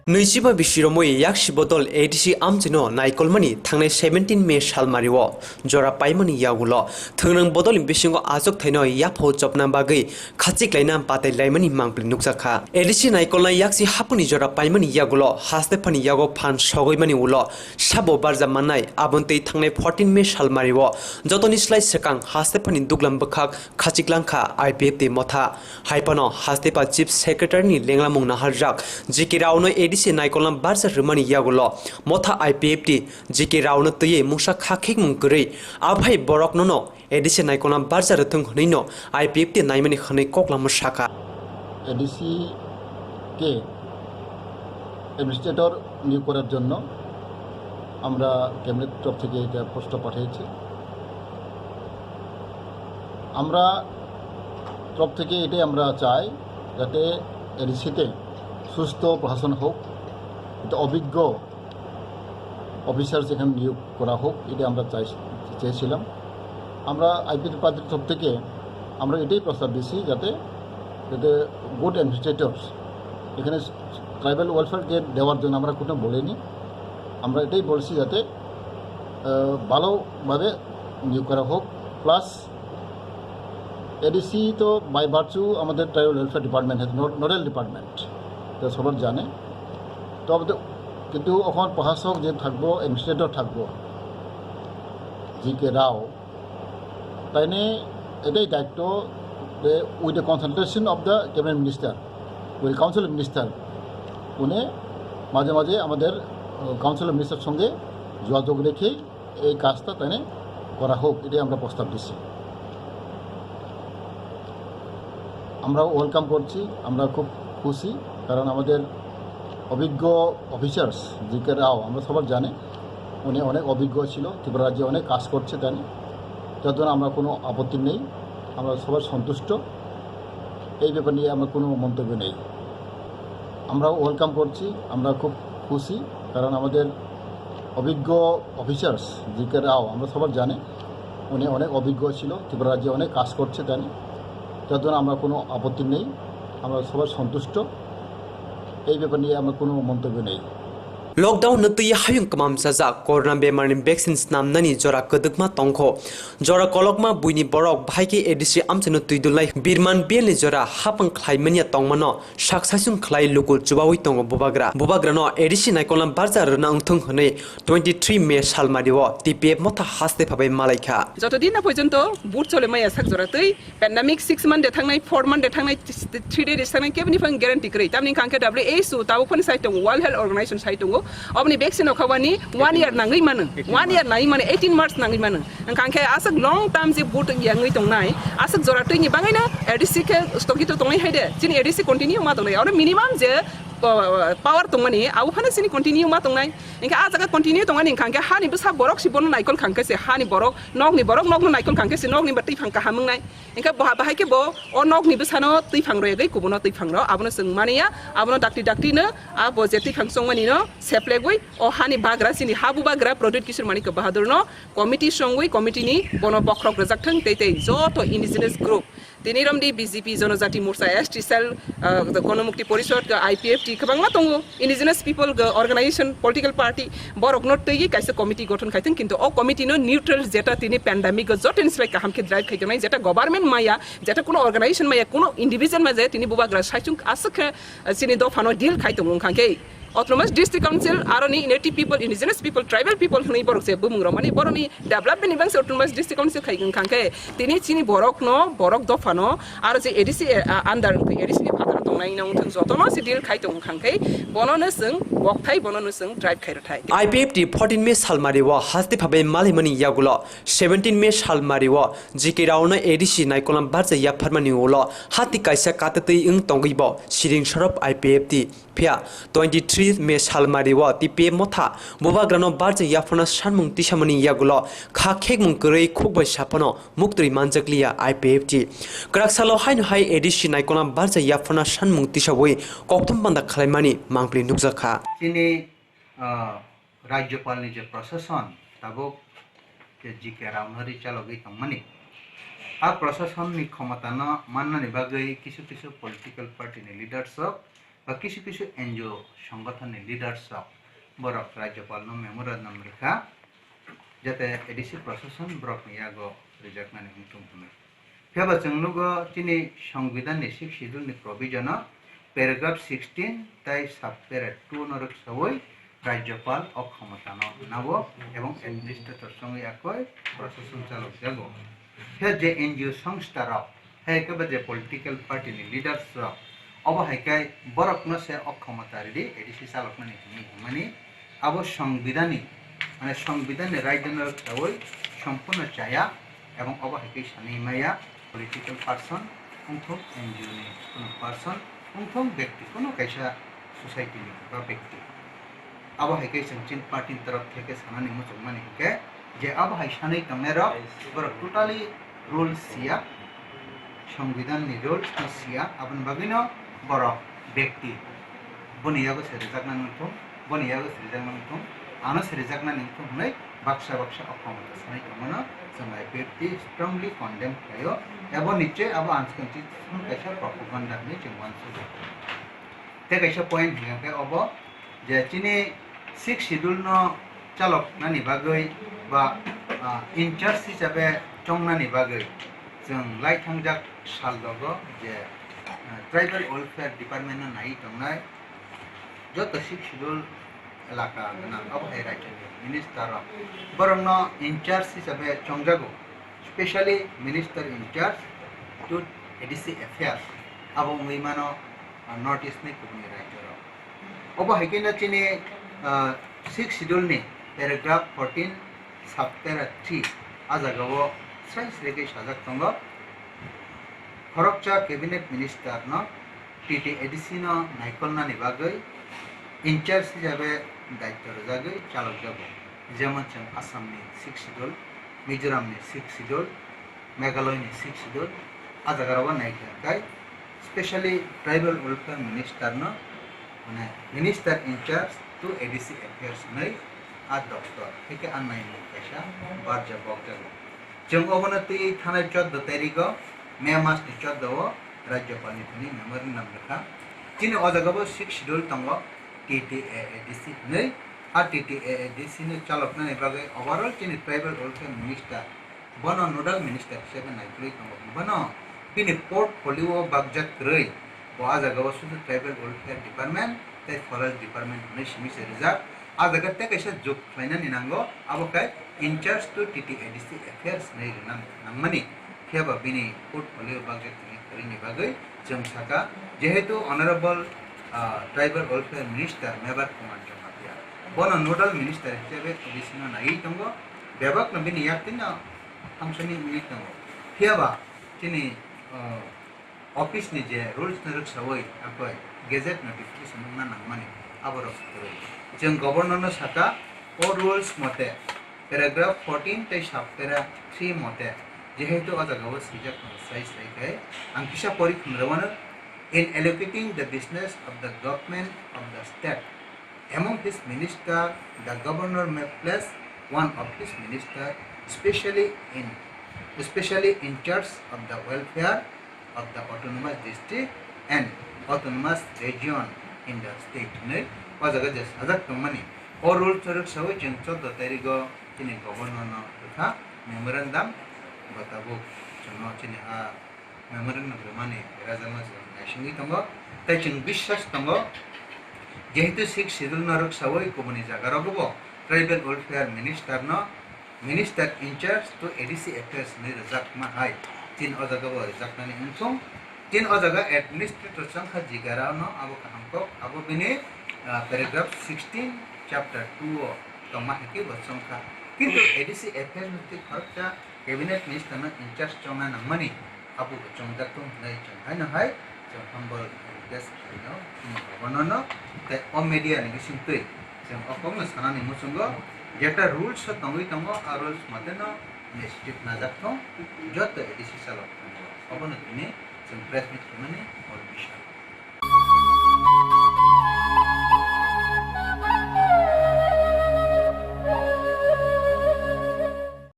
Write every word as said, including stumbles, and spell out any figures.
Nwichiba bisi romwi yaksi bodol A D C amchaino naikolmani thangnai seventeen May salmario jora paimani yagulo thwngrwng bodolni bisingo achuk thaino yaphao chopna bagwi khachik laina batai laimani mangpili nukjakha. A D C naikolnai yaksi haphangni jora paimani yagulo haste phani yago phan sogwi mani ulo sabo barja mannai, aboni twi thangnai fourteen May salmario jotoni slai swkang haste phani duglam bwkhak khachik langkha I P F T motha. Hai phano haste pha Chief Secretary ni lenglamung naharjak G K Rao no A D C naikolna barja rwmani yagulo motha I P F T G K Rao no twiwi mungsa kha khikmung kwrwi, aphai borok nono A D C naikolna barja rwthwng hwnwi no I P F T naimani hwnwi koklamo sakha. ADC কে administrator নিয়োগ করার জন্য আমরা ক্যাবিনেট তরফ থেকে এটা প্রস্তাব পাঠিয়েছি। আমরা তরফ থেকে এটাই আমরা চাই, যাতে এডিসিতে সুস্থ প্রশাসন হোক, একটা অভিজ্ঞ অফিসার এখানে নিয়োগ করা হোক, এটা আমরা চাই, চেয়েছিলাম। আমরা আইপিএফ পার্টির তরফ থেকে আমরা এটাই প্রস্তাব দিচ্ছি, যাতে, যাতে গুড অ্যাডমিনিস্ট্রেটর এখানে ট্রাইবাল ওয়েলফেয়ার কে দেওয়ার জন্য আমরা কোনো বলিনি। আমরা এটাই বলছি, যাতে আহ, ভালোভাবে নিয়োগ করা হোক। প্লাস এডিসি তো বাই ভার্চু আমাদের tribal welfare department, nodal department, এটা সবার জানে। তবে তো, কিন্তু এখন প্রশাসক যে থাকবো, অ্যাডমিনিস্ট্রেটর থাকবো, জি কে রাও, তাইনে এটাই দায়িত্ব যে with the consultation of the cabinet minister, with council minister, উনি মাঝে মাঝে আমাদের কাউন্সিল মিনিস্টার সঙ্গে যোগাযোগ রেখেই এই কাজটা তাইনে করা হোক, এটাই আমরা প্রস্তাব দিচ্ছি। আমরাও ওয়েলকাম করছি, আমরা খুব খুশি, কারণ আমাদের অভিজ্ঞ অফিসার্স জি কে রাও, আমরা সবার জানে, উনি অনেক অভিজ্ঞ ছিল, ত্রিপুরা রাজ্যে অনেক কাজ করছে তাইনে, যার জন্য আমরা কোনো আপত্তি নেই, আমরা সবাই সন্তুষ্ট, এই ব্যাপার নিয়ে আমার কোনো মন্তব্য নেই। আমরাও ওয়েলকাম করছি, আমরা খুব খুশি, কারণ আমাদের অভিজ্ঞ অফিসার্স জি কে রাও, আমরা সবার জানে, উনি অনেক অভিজ্ঞ ছিল, ত্রিপুরা রাজ্যে অনেক কাজ করছে তাইনে, যার জন্য আমরা কোনো আপত্তি নেই, আমরা সবাই সন্তুষ্ট, এই ব্যাপার নিয়ে আমার কোনো মন্তব্য নেই। Lockdown no twi hayung kwmam chajak, corona bemar ni vaccine snamnani jora kwdwkma tongkho. Jora kolokma buini borok bahai khe A D C amchaino twi dulnai birman belni jora hapang khlai manya tongmano sak saisung khlai luku chubawi tongo bubagra. Bubagrano A D C naikolna barja rwna wngthung hwnwi twenty three May salmario T P F motha haste phabai malaikha. Joto din na porjonto vote chole maya sak jora twi pandemic six month de thangnai, four month de thangnai, three day de thangnai, keboni phang guarantee kwrwi. Tamni hwnkha khe W H O tabuk phano sai tongo, World Health Organization sai tongo. Oboni vaccine okhabani one year nangwi mano, one year nangwi mano, eighteen months nangwi mano. Hwnkha khe aswk long term je vote yangwi tongnai, aswk jora twini bagwino A D C khe stogito tongnai hai de, chini A D C continue ma tongnai. Oro minimum je, uh, power tongmani, abo phano chini continue ma tongnai. Hwnkhe ah jaga continue tongmani hwnkha khe hani bwsa borok si bono naikol kha khe se, hani borok, nokni borok nokno naikol kha khe se, nokni ba twi phang kaham wngnai. Hwnkhe bo bahai khe bo o nokni bwsano twi phang rwgwi kubuno twi phang rw, abono chwng mani ya, abono dakti dakti no, abo je twi phang chongmani no seplegwi o hani bagra, chini ha bubagra Pradyut Kishore Manikya Bahadur no committee songwi committee ni bono bokhorok rwjak thwng tei tei joto indigenous group. Tini romdi B J P, Jonojati Morcha, S T cell, ah, Gonomukti Porishod, I P F T kwbangma tongo, indigenous people, organization, political party, borokno twiwi kaisa committee gothon khai thung, kintu o committee no neutral, jeta tini pandemic o jotoni slai kaham khe drive khai tongnai, jeta government maya, jeta kuno organization maya, kuno individual maya, tini bubagra saichung aswk khe, ah, chini dophano deal khai tongo wngkha khe. Autonomous District Council, aroni native people, indigenous people, tribal people hwnwi borok je bumung romani, boroni development ni bangse Autonomous District Council khai wngkha khe, tini chini borok no, borok dopha no, aro je A D C, ah, under wngkha, A D C ni phataro tongnai no wngthang, jotono se deal khai tong wngkha khe, bono no chwng bokthai, bono no chwng drive khai rwthai. I P F T fourteen May salmari o haste phabai malaimani yagulo seventeen May salmari o G K Rao no A D C naikolna barja yapharmani ulo hati kaisa katatwi wng tongwi bo siring sorop I P F T. Phiya twenty three May salmari o T P F motha bubagrano barja yapharna sanmung tisamani yagulo kha khekmung kwrwi khukbai saphano muktwi manjakliya I P F T. Kwrak salo haino hai A D C naikolna barja yapharna sanmung tisawi kokthum panda khlaimani mangpli nukjakha. Chini, ah, Rajyapalni je prosason tabuk je G K Raono ri chalogwi tongmani. A prosasonni khomotano mannani bagwi kisu kisu political party ni leaders rok ba kisu kisu N G O songothonni leaders rok borok Rajyapal no memorandum rwkha, jate A D C proshashan borokni yago rijaknani wngthung hwnwi. Phiya ba chwng nugo chini Songbidanni sixth schedule ni provision o paragraph sixteen tei sub para two no rwksawi Rajyapal o khomotano nabo ebong administrator songwi akoi proshashan chalokjago. Phiya je N G O songstha rok, hai khe ba je political party ni leaders rok, obo hai khe borok no se o khomota ridi A D C chalokmani hinwi hwnmani, abo Songbidanni, mane Songbidanni raidano rwksawi sompurno chaya, ebong obo hai khe sanwi maya political person wngthok, N G O ni kuno person wngthok, bekti kuno kaisa society ni ba bekti. Abo hai khe chwng chini party ni torop theke sanani muchungmani hinkhe je abo hai sanwi tongnai rok borok totally rules siya, Songbidan ni rules no siya, aboni bagwi no borok bekti boni yago se rijaknani wngthung, boni yago se rijaknani wngthung, ano se rijaknani wngthung hwnwi baksa baksa o khomota sanwi tongmano chwng I P F T strongly condemn khlaio, abo nichoi abo unconstitutional kaisa propaganda hwnwi chwng uansukgo. Tei kaisa point hinkhe obo je chini sixth schedule no chaloknani bagwi ba, ah, in charge hisabe chongnani bagwi chwng lai thangjak sal rogo je, ah, tribal welfare department no naiwi tongnai joto sixth schedule elaka gwnang, abo hai rajyoni minister rok, borokno in charge hisabe chongjago, specially minister in charge to A D C affairs, abo wngwi mano, ah, North East ni kubuni rajyo rok. Obo hai khe no chini, ah, sixth schedule ni paragraph fourteen sub para three, ah jaga o srai srai khe sajak tongo, khoroksa cabinet minister no T T A D C no naikolnani bagwi in charge hisabe daityo rwjagwi chalokjago, jemon chwng Assam ni sixth schedule, Mizoram ni sixth schedule, Meghalaya ni sixth schedule, ah jaga rogo naikha khai specially tribal welfare minister no, mane minister in charge to A D C affairs hwnwi ah doptor, hai khe ah naimung kaisa barja bokjago. Chwng obono twi thanai chordo tarigo May mas ni chordo o Rajyapal ni thani memorandum rwkha. Chini o jaga bo sixth schedule tongo, T T A A D C hwnwi. A T T A A D C no chaloknani bagwi overall chini tribal welfare minister, bono nodal minister hisabe naikolwi tongo. Bono bini portfolio o bakjak kwrwi, bo ah jaga o sudu tribal welfare department tei forest department hwnwi simi se rijak. Ah jaga tei kaisa jok khlainani nango, abo khe in charge to T T A D C affairs hinwi rwna nangmani. Phiya ba bini portfolio bakjak tongwi kwrwini bagwi chwng sakha, jehetu Honorable, ah, Tribal Welfare Minister Mebar Kumar Jamatia, bono nodal minister hisabe A D C no naiwi tongo, bebakno bini yaktwino hamsani wngwi tongo. Phiya ba chini, ah, office ni je rules no rwksawi akoi gazette notification wngna nangmani, aborok kwrwi. Chwng governor no sakha, o rules mote, paragraph fourteen tei sub para three mote, jehetu o jaga o swijak tongo sai sai khe ang kisa pori khumrwano, in allocating the business of the government of the state among his minister, the governor may place one of his minister specially in, specially in charge of the welfare of the autonomous district and autonomous region in the state hwnwi o jaga je sajak tongmani. O rule chorok sawi chwng chordo tarigo chini governor no rwkha memorandum, bo tabuk chwngno chini a memorandum rwmani rajakno chwng naisingwi tongo. Tei chwng biswas tongo, jehetu sixth schedule no rwksawi kubuni jaga rogo bo tribal welfare minister no minister in charge to A D C affairs hinwi rwjakma hai, chini o jaga bo rwjaknani wngthung. Chini o jaga administrator chongkha jigara no abo kaham kok, abo bini, ah, paragraph sixteen chapter two o tongma hai khe bo chongkha. Kintu A D C affairs ni twi khoroksa cabinet minister no in charge chongna nangmani, abo bo chongjak tong hinwi chwng haino hai chwng humble request khlaino chini governor no. Tei o media ni bisingtwi chwng o kokno sanani muchungo, jeta rules o tongwi tongo, a rules mate no initiative najak thung, joto A D C chalok thung. Obono tini chwng press meet khaimani o bising.